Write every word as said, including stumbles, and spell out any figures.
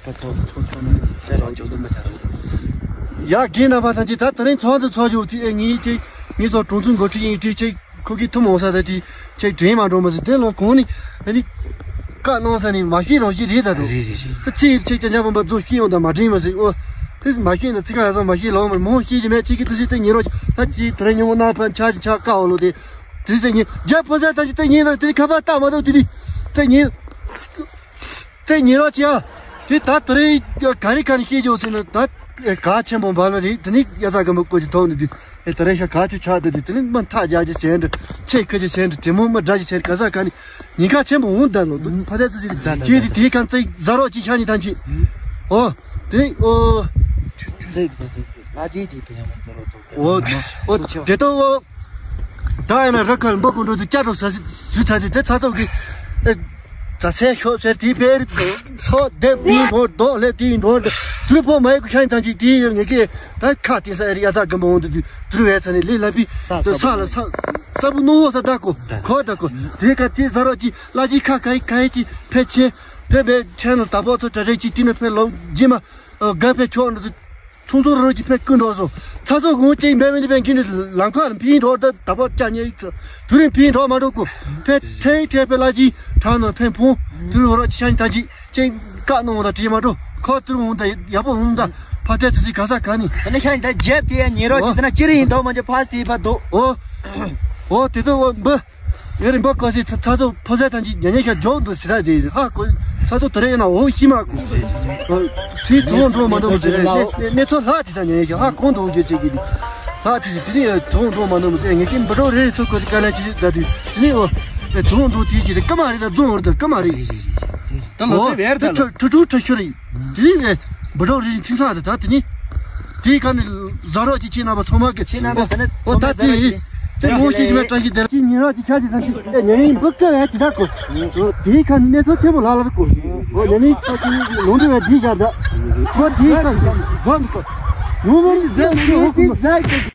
ད་ཚོགས་ཚོགས་ཚོགས་ནས་ཚོགས་འཇོག་དུ་མ་བྱ་རོགས། ཡ་རྒན་རྣམ་པ་ཐམས་ཅད། ད་དེ་རིང་ཚོགས་འདུ་ཚོགས་རྒྱུ་དེ་ཨེ་ངེད་ཅིག་ངེད་ཚོ་གྲོང་ཚོའི་འགོ་ཁྲིད་ཡིན་དྲིས་ཅིག་ཁོ་གིས་ཐུབ་མོང་ས་ད་དྲིས་ཅིག་དྲན་མ་འགྲོ་མ་ཟིན། དེ་ལོ་གོང་ནས་ཨ་ནི་བཀའ་གནང་ས་ནས་མ་ཤེས་རང་ཤེས་རེད་ད་དུ། རེད་རེད་རེད། ད་ཅིག་ཅིག་ཀྱང་ཉ་བོན་པ་རྫོགས་ཤེས་ཡོང་ད་མ་དྲན་མ་ཟིན། ཨོ་དེ་མ་ཤེས་ན་ཚིག་ཁ་ཡ་ས་མ་ཤེས་ལོང་མར་མོ་ཤེས་ཀྱི་མེད། ཅིག་གིས་དེ་ཟིག་དེ་ཉེ་རོགས་ད་ཅིག་དེ་རིང་ཉོ་ན་ཕན་ཆ་ཅིག་ཆ་དཀའ་བ་ལོ་དེ། དེ་ཟིག་ཉེ་རྒྱ་ཕོ་ས་ད་ཅིག་དེ་ཉེ་ད་དེ་ཁ་པར་ལྟ་མ་ཐུབ་དེ་དེ་དེ་ཉེ། དེ་ཉེ་རོགས་ཅི་ཡ། དེ་ད་དེ་རིང་ག་རེ་ག་ནས་སྐྱེས་འཇོག་ཟེར་ན་ད་ག་ཆེན་པོ་འབར་ལ་རེད། དེ་ནི་ཡ་ས་གམ་པ་བཀོད་ཀྱི་ཐོག་ནས་དུས་དེ་རིང་ཤ་ག་ཆུ་ཆག་དེ་དུས་དེ་ནི་མི་མཐའ་རྒྱག་ཀྱི་ཟེར་འདྲ་ཆེ་ཁུ་ཀྱི་ཟེར་འདྲ་དེ་མོ་མི་འདྲ་ཀྱི་ཟེར་ག་ས་ག་ནས་ཉིན་ཁ་ཆེན་པོ་འོང་ད་ལོ་ཕ་དེ་ཚོ་ཟེར་ད་ད་ཁྱེད་དེ་དེ་གང་ཚེ་ཟ་རོགས་ཅི་ཤ་ནི་ཐམས་ཅད་ཨོ་དེ་ནི་ཨོ་ཚེ་དེ་ཚེ་ལ་ཅི་དེ་ཕན་ཡོན་ཚོ་རོགས་ཚོ། འོ་འོ་དེ་ལྟ་འོ། ད་ཡིན་ན་ར་ཁལ་འབུ་ཀུན་འགྲོ་དུ་བཅའ་འགྲོ་ས་སུ་ཚ་དུས་དེ་ཚ་ཚོགས་ཀྱི་ཨེ་ཛ་སེ་ཤོབ་ཟེར་དེ་ཕེར་སོ་དེབ་དེའི་འགྲོ་རྡོ་ལེབ་དེའི་འགྲོ་དུ་རུ་ཕོ་མ་ཡི་གུ་ཤ་ཡིན་ཐང་ཅིག་དེའི་ཡོད་ངེས་ཀྱི་ད་ཁ་དེ་ས་ཨེ་རི་ཡ་ཚ་གམ་པ་འོང་དུ་དུ་དུ་རུ་བས་ཚ་ནས་ལས་ལ་བི་ས་ས་ས་ལ་ས་ས་བུ་ནོ་བོ་ས་ད་གོ་ཁོ་ད་གོ་དེ་ཁ་དེ་ཟ་རོགས་ཀྱི་ལ་ཅི་ཁ་ཁ་ཡི་ཁ་ཡི་ཅི་ཕེ་ཆེ་དེ་བས་ཆེན་ལ་ད་པོ་ཚོ་གྲ་རེ་ཅི་དེ་ནས་ཕེ་ལོ་ཇི་མ། ཨ་དགའ་ཕེ་ཆོག་འགྲོ་དུས། ཚོང་ཚོགས་རོགས་ཀྱི་ཕེ་ཀུན་འགྲོ་སོ། ཚ་ཚོགས་གོང་ཅིག་འབད་མི་འདི་ཕེ་ཀུན་འགྲོ་ལམ་ཁ་ལ་ཕིན་འགྲོ་ད་ད་པ་ཅག་ཉེ་ཡིག་ཚོ། དུ་རིང་ཕིན་འགྲོ་མ་འགྲོ་ཀུ། ཕེ་ཁྲེ་ཁྲེ་ཕེ་ལ་ཅི་དྲང་ནོ་ཕེ་ཕུང་། དུ་རིང་རོགས་ཀྱི་ཤ་ཉི་ད་ཅི་ཅིག་བཀའ་གནང་ད་བྲིས་མ་འགྲོ། ཁོ་དུ་རིང་འོང་ད་ཡག་པོ་འོང་ད་ཕ་ཏེ་ཚོ་ཅི་ག་ས་ག་ནི། ད་ནི་ཤ་ཉི་ད་རྒྱབ་དེ་ཡ་ཉེ་རོགས་ཀྱི་ད་ན་ཅི་རིང་ཡིན་དོ་མ་ཅི་ཕ་སྟི་ཕ་དོ། ཨོ། ཨོ་དེ་ཚོ་ཨོ་འབུ། ངའི་རིམ་པ་བཀོད་སའི་ཚ་ཚ་ཚོ་ཕོ་སའི་ཐང་ཅིག་ཉན་ཉན་ཤ་འཇོག་འདུག་ཟེར་ར་དེ་ཧ་གོ། ཚ་ཚོ་དེ་རེ་ཡིན་ན་འོ་ཤི་མ་གོ། ཚེ་ཚོ་འགྲོ་མ་འདུག་ཟེར་ར་གནས་ཚོ་ལྷག་དེ་ད་ཉན་ཤ་ཧ་གོ་འདུག་རྒྱུ་ཅིག་གི་ལྷག་དེ་དེ་ནི་ཚོ་འགྲོ་མ་འདུག་ཟེར་ངེས་ཀྱི་འབུ་གྲོགས་རེ་རེ་ཚོ་གོ་དེ་དཀའ་ལས་ཅི་ཞིག་ད་དུས་དེ་ནི་འོ། ཚོ་འགྲོ་དེ་ཅི་རེ་ཀ་མ་རེ་ད་རྫོང་བར་ད་ཀ་མ་རེ། ད་ལོ་ཚེ་བེར་ད་ལོ། ཁྲུ་ཁྲུ་ཁྲུ་ཤུ་རེ། དེ་ནི་ནས་འབུ་གྲོགས་རེ་རེ་ཚིག་ས་དེ་ད་དེ་ནི། དེའི་ཁ་ནས་ཟ་རོགས་ཀྱི་ཁྱེད་རྣམ་པ་ཚང་མ་གི་ཁྱེད་རྣམ་པ་དེ་ནས་ཨོ་ད་དེ་ཡིན། དེ་མོ་ཞིག་གི་མེད་བཀྲ་ཤིས་བདེ་ལ་ཁྱེད་ཉིན་རོགས་ཀྱི་ཆ་དེ་ད་ཁྱེད་ཨེ་ཉན་ཡིན་འབུ་ཀ་བས་དེ་ད་གོ། དེའི་ཁ་ནས་གནས་ཚུལ་ཆེན་པོ་ལ་ལར་གོ། ཨོ་ཉན་ཡིན་ཁ་ཁྱེད་ལུང་འདྲི་བས་དེའི་ཁ་ད་ཁོ་དེའི་ཁ་གོ་གོ། ངོ་མ་ནི་ཟ་ནི་ཨོ་གོ།